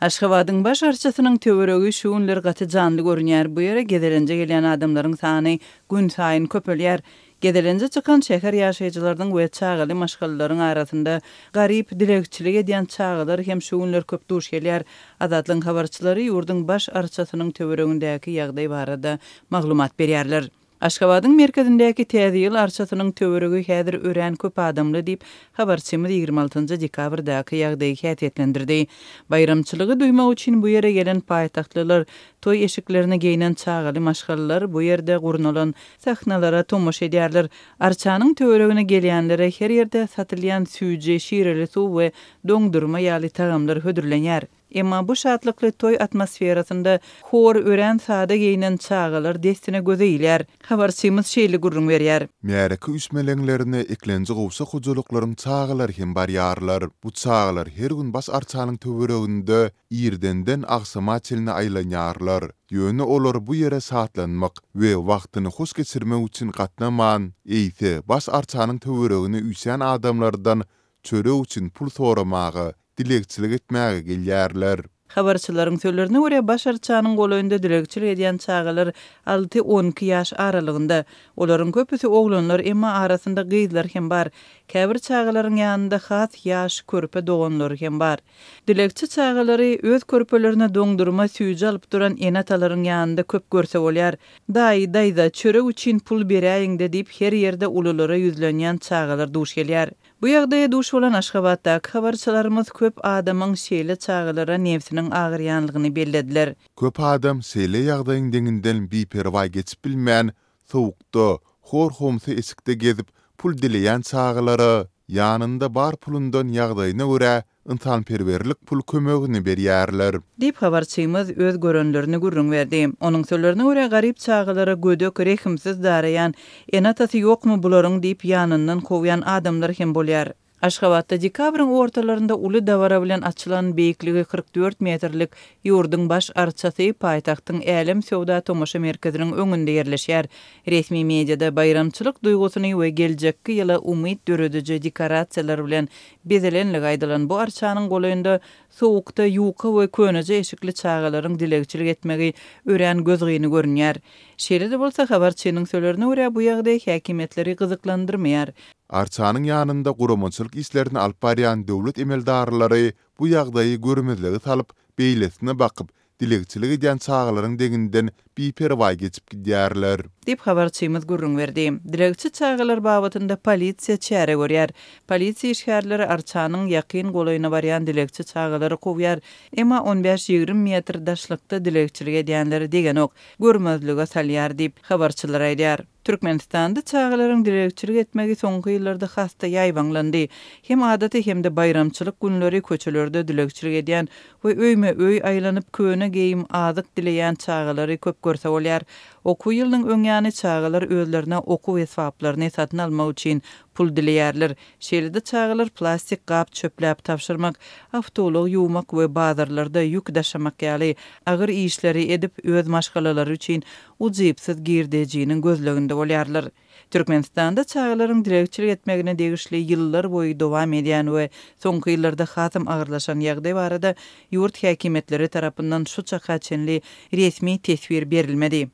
Aşgabadyň baş arçasynyň töweregi şu günler gaty janly görünýär. Bu ýere gezelenje gelýän adamlaryň sany günsaýyn köpelýär. Gezelenje çykan şäher ýaşaýjylarynyň we çagaly maşgalalaryň arasynda garyp, dilegçilik edýän çagalar hem şu günler köp duş gelýär. Azatlygyň habarçylary ýurduň baş arçasynyň töweregindäki ýagdaý barada maglumat berýärler. Aşgabadyň merkezindäki Täze ýyl arçasynyň töweregi häzir örän köp adamly diýip, habarçymyz 26 njy dekabrdaky ýagdaýy häsiýetlendirdi. Baýramçylygy duýmak üçin bu ýere gelen paýtagtlylar, toý eşiklerini geýnen çagaly maşgalalar bu ýerde gurnalan sahnalara tomaşa edýärler. Arçanyň töweregine gelýänlere her ýerde satylýan süýji, şireli suw we doňdurma ýaly tagamlar hödürlenýär. Emma bu şatlykly toý atmosferasynda hor, örän sada geýnen çagalar dessine göze ilýär. Habarçymyz şeýle gürrüň berýär. Märeke üýşmeleňlerine eklenji gowşak hojalyklaryň çagalary hem barýarlar. Bu çagalar her gün baş arçanyň töwereginde irdenden agşama çenli aýlanýarlar. Ýöne olar bu ýere şatlanmak we wagtyny hoş geçirmek üçin gatnaman, eýse baş arçanyň töweregine üýşýän adamlardan çörek üçin pul soramaga, dilegçilik etmäge gelýärler. Habarçylaryň sözlerine görä, baş arçanyň golaýynda dilegçilik edýän çagalar alty, onki ýaş aralygynda. Olaryň köpüsi oglanlar, emma arasynda gyzlar hem bar. Käbir çagalaryň ýanynda has ýaş körpe doganlary hem bar. Dilegçi çagalary öz körpelerine doňdurma, süýji alyp duran ene-atalaryň ýanynda köp görse bolýar. Daýy, daýza, çörek üçin pul beräýiň-de diýip her ýerde ululara ýüzlenýän çagalar duş gelýär. Bu ýagdaýa duş bolan Aşgabatdaky habarçylarymyz köp adamyň şeýle çagalara nebsiniň agyrýanlygyny bellediler. Köp adam şeýle ýagdaýyň deňinden biperwaý geçip bilmän, sowukda, hor-homsy eşikde gezip, pul dileýän çagalara, ýanynda bar pulundan ýagdaýyna görä ynsanperwerlik pul kömegini berýärler. Diýip, habarçymyz öz görenlerini gürrüň berdi. Onuň sözlerine görä, garyp çagalara gödek, rehimsiz daraýan, ene-atasy ýokmy bularyň diýip ýanyndan kowýan adamlar hem bolýar. Aşgabatda dekabryň ortalarynda uly dabara bilen açylan beýikligi 44 metrlik ýurduň baş arçasy paýtagtyň Älem söwda-tomaşa merkeziniň öňünde ýerleşýär. Resmi mediada baýramçylyk duýgusyny we geljekki ýyla umyt dörediji dekorasiýalar bilen bezelenligi aýdylan bu arçanyň golaýynda sowukda ýuka we köneje eşikli çagalaryň dilegçilik etmegi örän gözgyny görünýär. Şeýle-de bolsa, habarçynyň sölerine görä, bu ýagdaý häkimiýetleri gyzyklandyrmaýar. Arçanyň ýanynda guramaçylyk işlerini alyp barýan döwlet emeldarlary bu ýagdaýy görmezlige salyp, beýlesine bakyp, dilegçilik edýän çagalaryň deňinden biperwaý geçip gidýärler. Diýip, habarçymyz gürrüň berdi. Dilegçi çagalar babatynda polisiýa çäre görýär. Polisiýa işgärleri arçanyň ýakyn golaýyna barýan dilegçi çagalary kowýar, emma on bäş-ýigrimi metr daşlykda dilegçilik edýänleri degenok, görmezlige salýar diýip, habarçylar aýdýar. Türkmenistanda çagalaryň dilegçilik etmegi soňky ýyllarda has-da ýaýbaňlandy. Hem adaty hem-de baýramçylyk günleri köçelerde dilegçilik edýän we öýme-öý aýlanyp köne geýim, azyk dileýän çagalary köp görse bolýar. Okuw ýylynyň öň ýany çagalar özlerine okuw esbaplaryny satyn almak üçin pul dileýärler. Şeýle-de çagalar plastik gap çöpläp tabşyrmak, awtoulag ýuwmak we bazarlarda ýük daşamak ýaly agyr işleri edip öz maşgalalary üçin ujypsyz girdejiniň gözleginde bolýarlar. Türkmenistanda çagalaryň dilegçilik etmegine degişli ýyllar boýy dowam edýän we soňky ýyllarda hasam agyrlaşan ýagdaý barada ýurt häkimiýetleri tarapyndan şu çaka çenli resmi teswir berilmedi.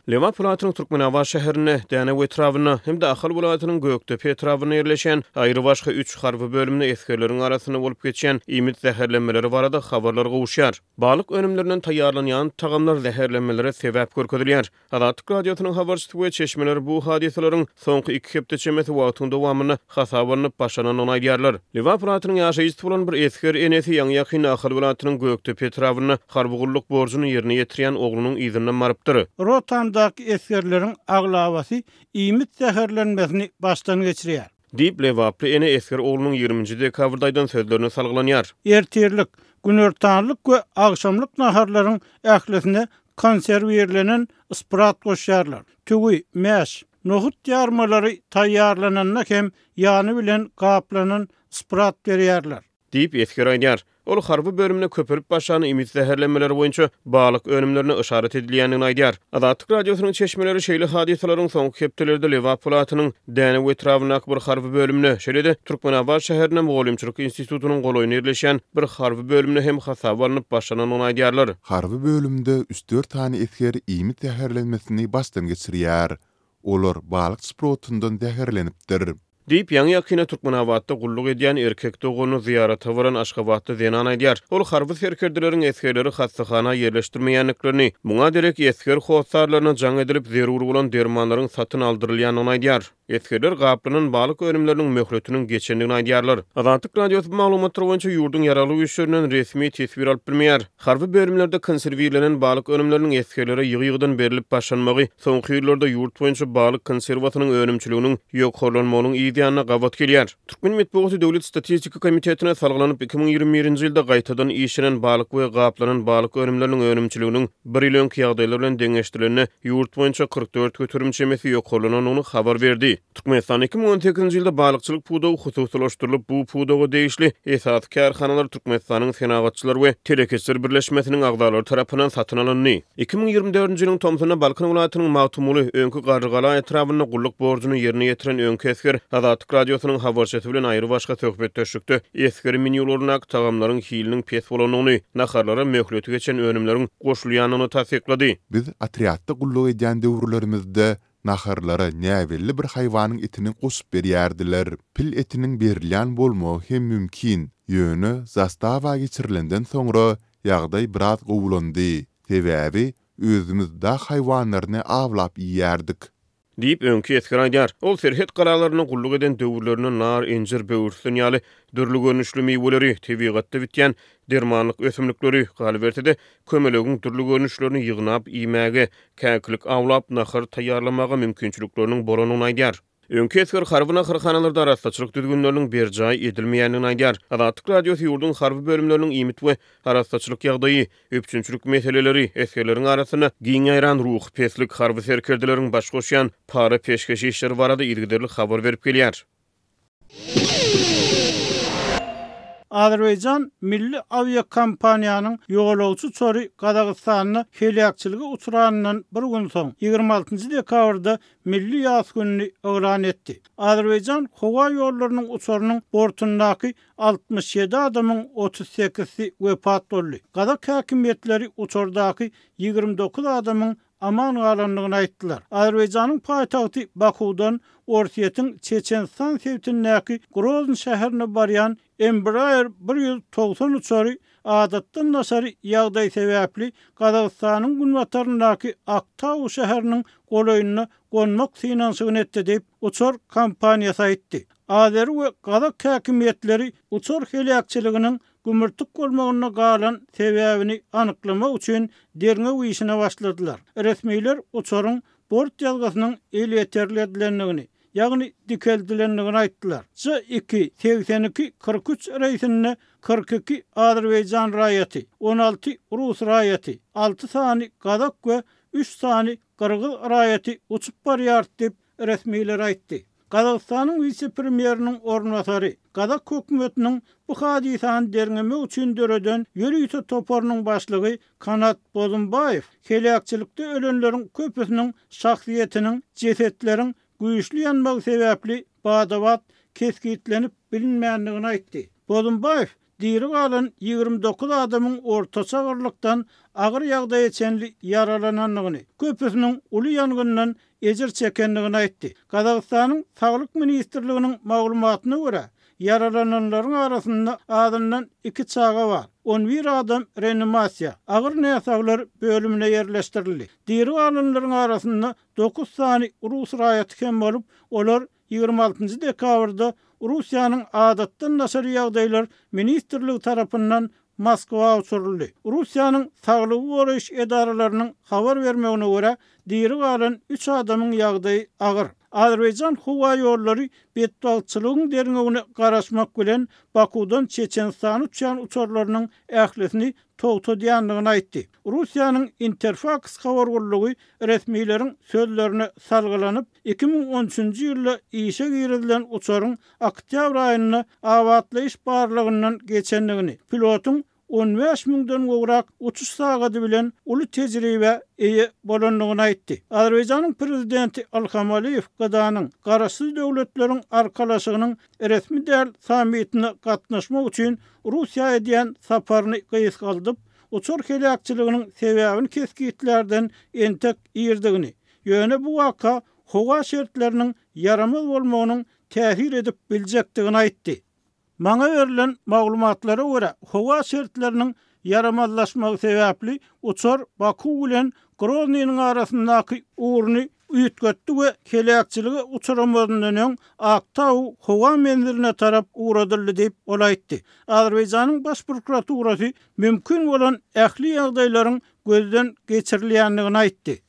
Lebap welaýatynyň Türkmenabat şäherinde, Dänew etrabynda hem-de Ahal welaýatynyň Gökdepe etrabynda ýerleşýän aýrybaşga üç harby bölümde esgerleriň arasynda bolup geçýän iýmit zäherlenmeleri barada habarlar gowuşýar. Balyk önümlerinden taýýarlanýan tagamlar zäherlenmelere sebäp görkezilýär. Azatlyk Radiosynyň habarçysy we çeşmeleri bu hadysalaryň soňky iki hepde çemesi wagtyň dowamynda hasaba alnyp başlanandygyny aýdýarlar. Lebap welaýatynyň ýaşaýjysy bolan bir esger enesi ýaňy-ýakynda Ahal welaýatynyň Gökdepe etrabynda harby gulluk borjuny ýerine ýetirýän oglunyň yzyndan barypdyr. Rotamdaky esgerleriň aglabasy iýmit zäherlenmesini başdan geçirýär. Diýip, lebaply ene esger oglunyň ýigriminji dekabrda aýdan sözlerine salgylanýar. Ertirlik, günortanlyk we agşamlyk naharlaryň ählisine konserwirlenen sprat goşýarlar. Tüwi, mäş, nohut ýarmalary taýýarlananda hem ýany bilen gaplanan sprat berýärler. Diýip, esger aýdýar. Ol harby bölümde köpelip başlan iýmit zäherlenmeleri boýunça balyk önümlerine yşarat edilýändigini aýdýar. Azatlyk Radiosynyň çeşmeleri şeýle hadysalaryň soňky hepdelerde Lebap welaýatynyň Dänew etrabyndaky bir harby bölümde, şeýle-de Türkmenabat şäherinde Mugallymçylyk institutynyň golaýynda ýerleşýän bir harby bölümde hem hasaba alnyp başlanandygyny aýdýarlar. Harby bölümde üç-dört sany esger iýmit zäherlenmesini başdan geçirýär. Olar balyk şprotyndan zäherlenipdir. Diýip, ýaňy-ýakynda Türkmenabatda gulluk edýän erkek doganyny zyýarata baran aşgabatly zenan aýdýar. Ol harby serkerdeleriň esgerleri hassahana ýerleşdirmeýändiklerini, muňa derek esger hossarlaryna jaň edilip, zerur bolan dermanlaryň satyn aldyrylýandygyny aýdýar. Esgerler gaplanan balyk önümleriniň möhletiniň geçendigini aýdýarlar. Azatlyk Radiosy bu maglumatlar boýunça ýurduň Ýaragly Güýçlerinden resmi teswir alyp bilmeýär. Harby bölümlerde konserwirlenen balyk önümleriniň esgerlere ýygy-ýygydan berlip başlanmagy soňky ýyllarda ýurt boýunça balyk konserwasynyň önümçiliginiň ýokarlanmagynyň yz ýanyna gabat gelýär. Türkmen metbugaty Döwlet statistika komitetine salgylanyp, 2021-nji ýylda gaýtadan işlenen balyk we gaplanan balyk önümleriniň önümçiliginiň bir ýyl öňki ýagdaýlar bilen deňeşdirilende, ýurt boýunça 44% çemesi ýokarlanandygyny habar berdi. Türkmenistanda 2018-nji ýylda balykçylyk pudagy hususylaşdyrylyp, bu pudaga degişli esasy kärhanalar Türkmenistanyň Senagatçylar we telekeçiler birleşmesiniň agzalary tarapyndan satyn alyndy. 2024-nji ýylyň tomsunda Balkan welaýatynyň Magtymguly, öňki Garrygala etrabynda gulluk borjuny ýerine ýetiren öňki esger Azatlyk Radiosynyň habarçysy bilen aýrybaşga söhbetdeşlikde esger menýularyndaky tagamlaryň hiliniň pes bolandygyny, naharlara möhleti geçen önümleriň goşulýandygyny tassyklady. Biz otrýadda gulluk edýän döwürlerimizde Naharlara näbelli bir haýwanyň etini goşup berýärdiler. Pil etiniň berilýän bolmagy hem mümkin. Ýöne zastawa geçirilenden soňra ýagdaý biraz gowulandy. Sebäbi özümiz dag haýwanlaryny awlap iýýärdik. Diýip, öňki esger aýdýar. Ol serhet galalarynda gulluk eden döwürlerinde nar, injir, böwürslen ýaly dürli görnüşli miweleri, tebigatda bitýän dermanlyk ösümlikleri, galyberse-de, kömelegiň dürli görnüşlerini ýygnap iýmäge, käkilik awlap, nahar taýýarlamaga mümkinçilikleriniň bolandygyny aýdýar. Öňki esger harby naharhanalarda arassaçylyk düzgünleriniň berjaý edilmeýändigini aýdýar. Azatlyk Radiosy ýurduň harby bölümleriniň iýmit we arassaçylyk ýagdaýy, üpjünçilik meseleleri, esgerleriň arasynda giň ýaýran ruhy peslik, harby serkerdeleriň baş goşýan para-peşgeş işleri barada yzygiderli habar berip gelýär. Azerbaýjan milli awiakompaniýanyň ýolagçy uçary Gazagystanda heläkçilige uçranyndan bir gün soň, 26 dekabrda milli ýas gününi yglan etdi. Azerbaýjan howa ýollarynyň uçarynyň bortundaky 67 adamyň 38-si wepat boldy. Gazak häkimiýetleri uçardaky 29 adamyň aman galandygyny aýtdylar. Azerbaýjanyň paýtagty Bakuwdan Orsýetiň Çeçenistan sebitindäki Grozny şäherine barýan Embraer 190 uçary adatdan daşary ýagdaý sebäpli Gazagystanyň günbataryndaky Aktau şäheriniň golaýynda gonmak synanyşygyny etdi diýip, uçar kompaniýasy aýtdy. Azeri we gazak häkimiýetleri uçar heläkçiliginiň gümürtik bolmagynda galan sebäbini anyklamak üçin derňew işine başladylar. Resmiler uçaryň bort ýazgysynyň elýeterli edilendigini, ýagny dikeldilendigini aýtdylar. J-iki, 82, 43 reýsinde 42 azerbaýjan raýaty, 16 rus raýaty, alty sany gazak we üç sany gyrgyz raýaty uçup barýardy diýip, resmiler aýtdy. Gazagystanyň wise-premýeriniň orunbasary, gazak hökümetiniň bu hadysany derňemek üçin döreden ýörite toparynyň başlygy Kanat Bozumbaýew heläkçilikde ölenleriň köpüsiniň şahsyýetiniň jesetleriň güýçli ýanmagy sebäpli bada-bat kesgitlenip bilinmändigini aýtdy. Bozumbaýew Diri galan 29 adamyň ortaça agyrlykdan agyr ýagdaýa çenli ýaralanandygyny, köpüsiniň uly ýangyndan ejir çekendigini aýtdy. Gazagystanyň Saglyk ministrliginiň maglumatyna görä, ýaralananlaryň arasynda azyndan iki çaga bar. On bir adam reanimasiýa, agyr näsaglar bölümine ýerleşdirildi. Diri galanlaryň arasynda dokuz sany rus raýaty hem bolup, olar 26 dekabrda Russiýanyň Adatdan daşary ýagdaýlar ministrligi tarapyndan Moskwa uçuryldy. Russiýanyň saglygy goraýyş edaralarynyň habar bermegine görä, diri galan üç adamyň ýagdaýy agyr. Azerbaýjan howaýollary betbagtçylygyň derňewine garaşmak bilen, Bakuwdan Çeçenistana uçýan uçarlarynyň ählisini togtadýandygyny aýtdy. Russiýanyň Interfaks habar gullugy resmileriň sözlerine salgylanyp, 2013-nji ýylda işe girizilen uçaryň oktýabr aýynda abatlaýyş barlagyndan geçendigini, pilotyň 15 müňden gowrak uçuş sagady bilen uly tejribä eýe bolandygyny aýtdy. Azerbaýjanyň Prezidenti Ilham Aliýew GDA-nyň, Garaşsyz Döwletleriň Arkalaşygynyň resmi däl sammitine gatnaşmak üçin Russiýa edýän saparyny gysgaldyp, uçar heläkçiliginiň sebäbini kesgitlärden entek irdigini, ýöne bu waka howa şertleriniň ýaramaz bolmagynyň täsir edip biljekdigini aýtdy. Maňa berlen maglumatlara görä, howa şertleriniň ýaramazlaşmagy sebäpli uçar Baku bilen Groznynyň arasyndaky ugruny üýtgetdi we heläkçilige uçramazyndan öň Aktau howa menziline tarap ugradyldy diýip, ol aýtdy. Azerbaýjanyň Baş prokuraturasy mümkin bolan ähli ýagdaýlaryň gözden geçirilýändigini aýtdy.